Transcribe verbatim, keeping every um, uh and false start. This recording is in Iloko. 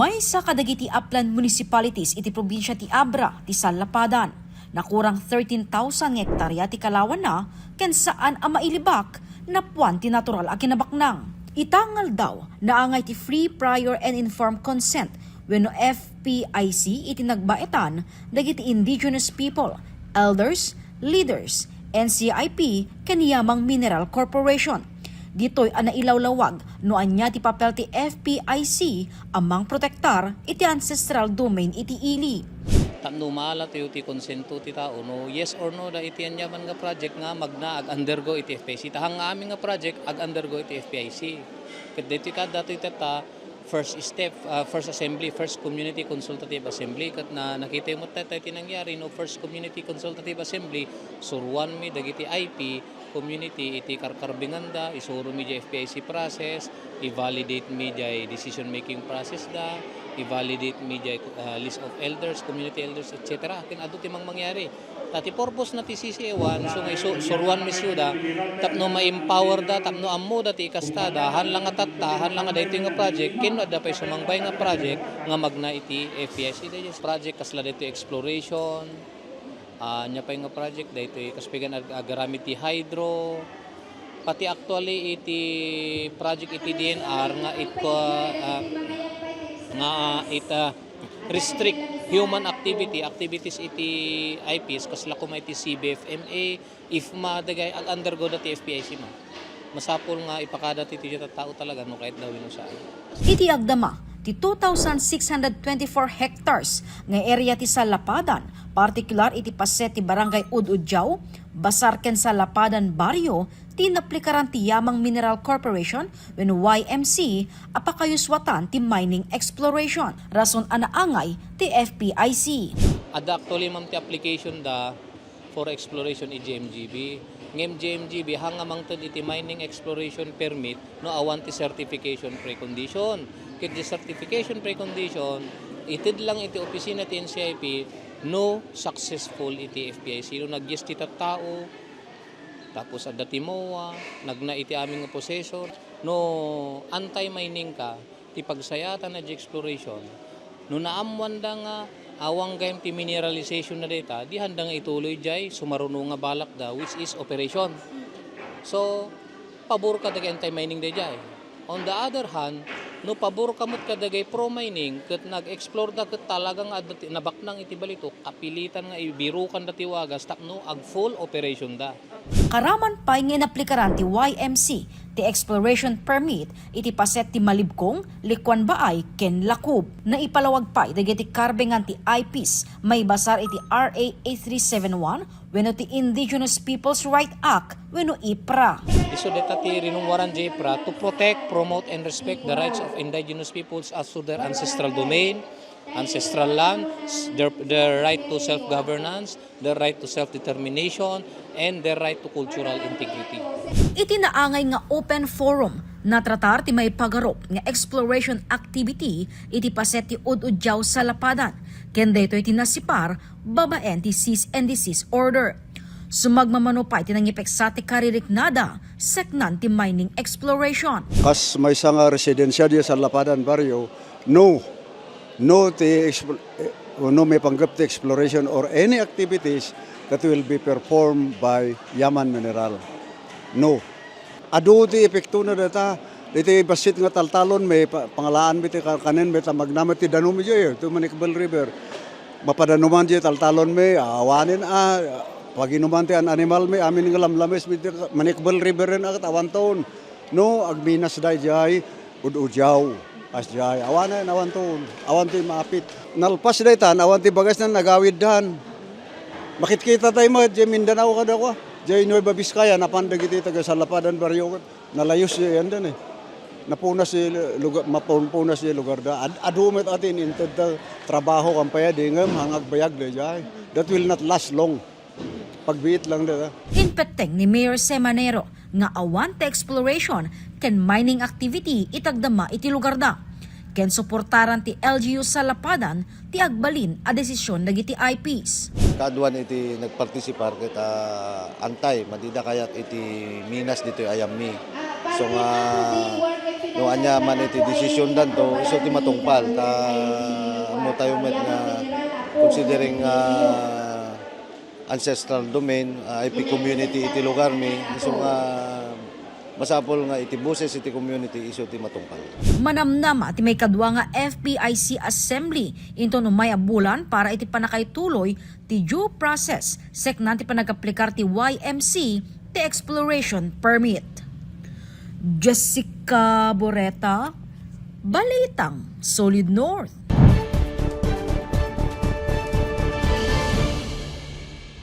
Maysa kadagiti aplan municipalities iti probinsia ti Abra ti sallapadan. Nakurang thirteen thousand nga hektarya ti kalawanna ken saan a mailibak napuan ti natural a kinabaknang. Ita nga aldaw, naangay ti free, prior, and informed consent wenno F P I C iti nagbaetan dagiti indigenous people, elders, leaders, N C I P, ken Yamang Mineral Corporation. Ditoy a nailawlawag no ania ti papel ti F P I C a mangprotektar iti ancestral domain iti ili. Tapno maalatayo ti konsento ti tao, no yes or no da iti aniaman nga project nga magna ag-undergo iti F P I C. Ta hang nga amin nga project, ag-undergo iti F P I C. Ket daytoy kadda ti tatta, first step, ah, first assembly, first community consultative assembly. Ket na, nakitayo met tayo ti nangyari, no, first community consultative assembly, suruanmi dagiti I P community iti karkarbinganda, isuromi diay F P I C process, i-validate mi diay decision making process da, i-validate mi diay, ah, list of elders, community elders, et cetera. Ken adu ti mangmangyari. Ta ti purpose na ti C C A one, so nga isu-, suruan mi siyuda, tapno ma-empower da, tapno ammo da ti ikasta da, haan la nga tatta, haan la nga daytoy nga project, ken no adda pay sumangbay nga project nga magna iti F P I C. Daytoy project kasla daytoy exploration, ah, ania pay nga project, daytoy kas pigan ag-, agaramid ti hydro, pati actually iti project iti D N R nga it, ah, nga it, ah, restrict human activity, activities iti I Ps, kasla koma iti C B F M A, ifma, dagay ag-undergo da ti F P I C man. Masapul nga ipakada ti, ti tattao talaga no kayat da wenno saan. Iti agdama ti two thousand six hundred twenty-four hectares nga area ti sallapadan, partikular iti paset ti Barangay Ud-Udyaw, Basar ken Sallapadan Barrio, ti inaplikaran ti Yamang Mineral Corporation wenno Y M C a pakayuswatan ti mining exploration, rason a naangay ti F P I C. Adda actually, ma'am, ti application da for exploration iti M G B. Ngem iti M G B, hang nga mangted iti mining exploration permit no awan ti certification precondition. Ket iti certification precondition, ited lang iti opisina ti N C I P no successful iti F P I C, no nag-yes ti tattao, tapos adda ti MOA, nagna iti amin nga possessor. No anti-mining ka, ti pagsayaatan a di exploration, no naammoanda nga awan gayam ti mineralization na dayta, di handa nga ituloy jay sumaruno nga balak da, which is operation. So, pabor ka dagay anti-mining dayjay. On the other hand, no pabor ka met kadagay pro-mining ket nag-explore da ket talaga nga adda ti nabaknang iti balito, kapilitan nga ibirukan da ti wagas tapno ag-full operation da. Karaman pay nga inaplikaran ti Y M C ti exploration permit iti paset ti Malibkong, Likuan Baay, ken Lacob. Naipalawag pay dagiti karbengan ti I Ps maibasar iti R A eight three seven one wenno ti Indigenous Peoples' Right Act wenno IPRA. Isu dayta ti rinunguaran ti IPRA, to protect, promote, and respect the rights of indigenous peoples as to their ancestral domain, ancestral land, their, their right to self-governance, their right to self-determination, and their right to cultural integrity. Iti naangay nga open forum, natratar ti maipagarup nga exploration activity iti paset ti Ud-Udyaw Sallapadan, ken daytoy ti nasipar babaen ti cease and desist order. Sumagmamano pay ti nangipeksa ti kaririknada, seknan ti mining exploration. Kas maysa nga residensya di Sallapadan Barrio, no, no ti expl-, eh, no maipanggep ti exploration or any activities that will be performed by Yaman Mineral. No. Adu ti epektona dayta. Iti bassit nga taltalonmi, pa-, pangalaanmi ti karkanenmi, ta magnamet ti danum idiay, iti Manikbel River. Mapadanuman diay taltalonmi, awanen a, paginuman ti an-, animalmi, amin nga lamlames, iti Manikbel River ren a, ket awanton. No, agminas daydiay, Ud-Udyaw, kasdiay, awanen, awanton, awan ti maapit. Nalpas daytan, awan ti bagasnan, nagawiddan. Makitkita tayo met, diay Mindanao kadakua. Diay Nueva Vizcaya, napan dagiti taga Sallapadan Barrio ket nalayos diay andan eh. Napunas diay lugar, mapunpunas diay lugar da. Ad-, adu met atin inted ta trabaho kan pay a di ngem hang agbayag daydiay. That will not last long. Pagbiit lang da. Inpetteng ni Mayor Semanero nga awan ti exploration ken mining activity iti agdama iti lugar da. Ken suportaran ti L G U Sallapadan ti agbalin a desisyon dagiti I Ps. Kaaduan iti nagpartisipar ket, ah, antay, madida kayat iti minas ditoy ayammi. So nga, no ania man iti desisyon danto, isu ti matungpal. Ta, ammo tayo met nga, considering, ah, ancestral domain, ah, I P community iti lugar mi. So nga, masapul nga iti boses iti community, isu ti matungpal. Manamnama ti maikadua nga F P I C Assembly inton umay a bulan para iti pannakaituloy ti due process seknan ti panagaplikar ti Y M C ti exploration permit. Jessica Boreta, Balitang Solid North.